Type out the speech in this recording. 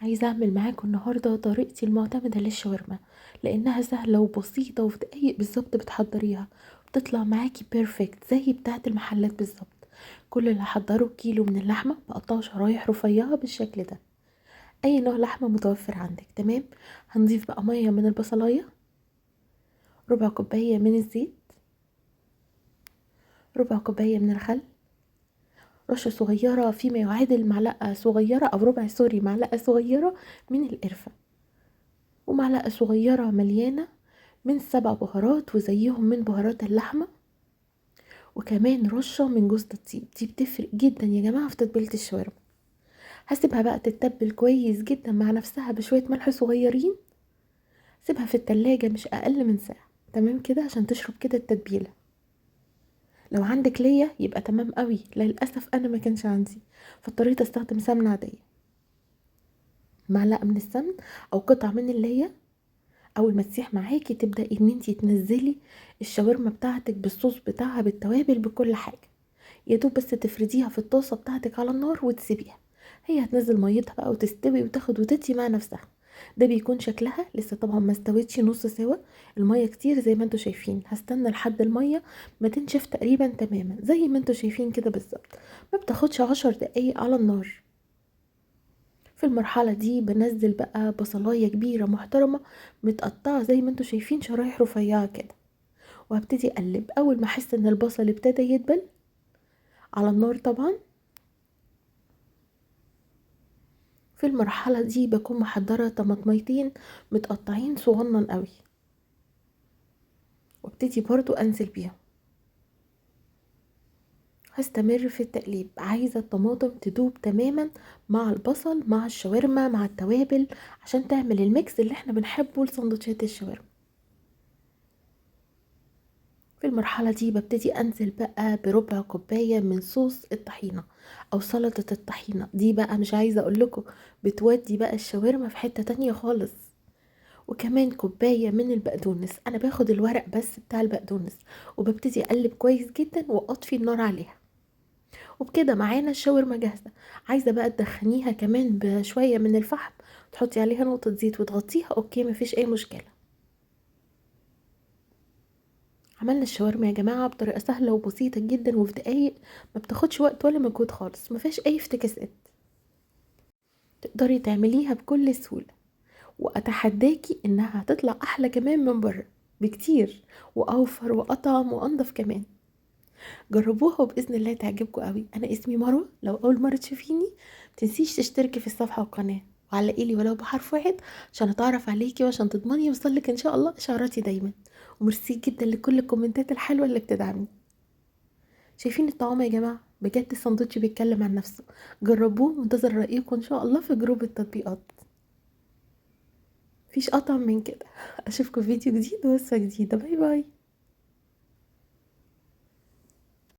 عايزة اعمل معاكم النهاردة طريقتي المعتمدة للشاورما، لانها سهلة وبسيطة وفي دقايق بالظبط بتحضريها، بتطلع معاكي perfect زي بتاعة المحلات بالظبط. كل اللي هحضره كيلو من اللحمة بقطعه شرايح رفيعة بالشكل ده، اي نوع لحمة متوفر عندك. تمام. هنضيف بقى مية من البصلاية، ربع كوباية من الزيت، ربع كوباية من الخل، رشة صغيرة فيما يعادل معلقة صغيرة أو ربع sorry معلقة صغيرة من القرفة، ومعلقة صغيرة مليانة من 7 بهارات وزيهم من بهارات اللحمة، وكمان رشة من جوز الطيب. دي بتفرق جدا يا جماعة في تتبيلة الشاورما. هسيبها بقى تتبل كويس جدا مع نفسها بشوية ملح صغيرين، سيبها في التلاجة مش أقل من ساعة، تمام كده، عشان تشرب كده التتبيلة. لو عندك ليا يبقى تمام قوي، للأسف أنا ما كانش عندي فاضطريت استخدم سمنة عادية. معلقة من السمن أو قطعة من الليا، أول ما تسيح معاكي تبدأي إن انتي تنزلي الشاورما بتاعتك بالصوص بتاعها بالتوابل بكل حاجة، يا دوب بس تفرديها في الطاسة بتاعتك على النار وتسيبيها، هي هتنزل ميتها بقى وتستوي وتاخد وتدي مع نفسها. ده بيكون شكلها لسه طبعا ما استوتش نص سوا، المية كتير زي ما انتوا شايفين. هستنى لحد المية ما تنشف تقريبا تماما زي ما انتوا شايفين كده بالظبط، ما بتاخدش 10 دقايق على النار. في المرحلة دي بنزل بقى بصلاية كبيرة محترمة متقطعة زي ما انتوا شايفين شرايح رفيعة كده، وهبتدي اقلب. اول ما احس ان البصل ابتدى يدبل على النار طبعا، في المرحلة دي بكون محضرة طماطميتين متقطعين صغنن قوي، وابتدي برضو انزل بيهم. هستمر في التقليب، عايزة الطماطم تدوب تماما مع البصل مع الشاورما مع التوابل عشان تعمل ال mix اللي احنا بنحبه لسندوتشات الشاورما. في المرحلة دي ببتدي انزل بقى بربع كوباية من صوص الطحينة او سلطة الطحينة. دي بقى مش عايزة اقول لكم بتودي بقى الشاورما في حتة تانية خالص. وكمان كوباية من البقدونس، انا باخد الورق بس بتاع البقدونس وببتدي اقلب كويس جدا واطفي النار عليها. وبكده معانا الشاورما جاهزة. عايزة بقى تدخنيها كمان بشوية من الفحم، تحطي عليها نقطة زيت وتغطيها، okay مفيش اي مشكلة. عملنا الشاورما يا جماعة بطريقة سهلة وبسيطة جدا وفي دقايق، ما بتاخدش وقت ولا مجهود خالص، ما فيهاش اي افتكاسات، تقدري تعمليها بكل سهولة، واتحداكي انها هتطلع احلى كمان من بره بكتير، واوفر واطعم وانضف كمان. جربوها وباذن الله تعجبكم قوي. انا اسمي مروه، لو اول مره تشوفيني متنسيش تشتركي في الصفحه والقناه، وعلقي لي ولو بحرف واحد عشان اتعرف عليكي وعشان تضمني يوصلك ان شاء الله اشعاراتي دايما. وميرسي جدا لكل الكومنتات الحلوه اللي بتدعمني. شايفين الطعام يا جماعه؟ بجد الساندوتش بيتكلم عن نفسه. جربوه وانتظر رايكم ان شاء الله في group التطبيقات. مفيش اطعم من كده. اشوفكم في فيديو جديد ووصفه جديده. bye bye.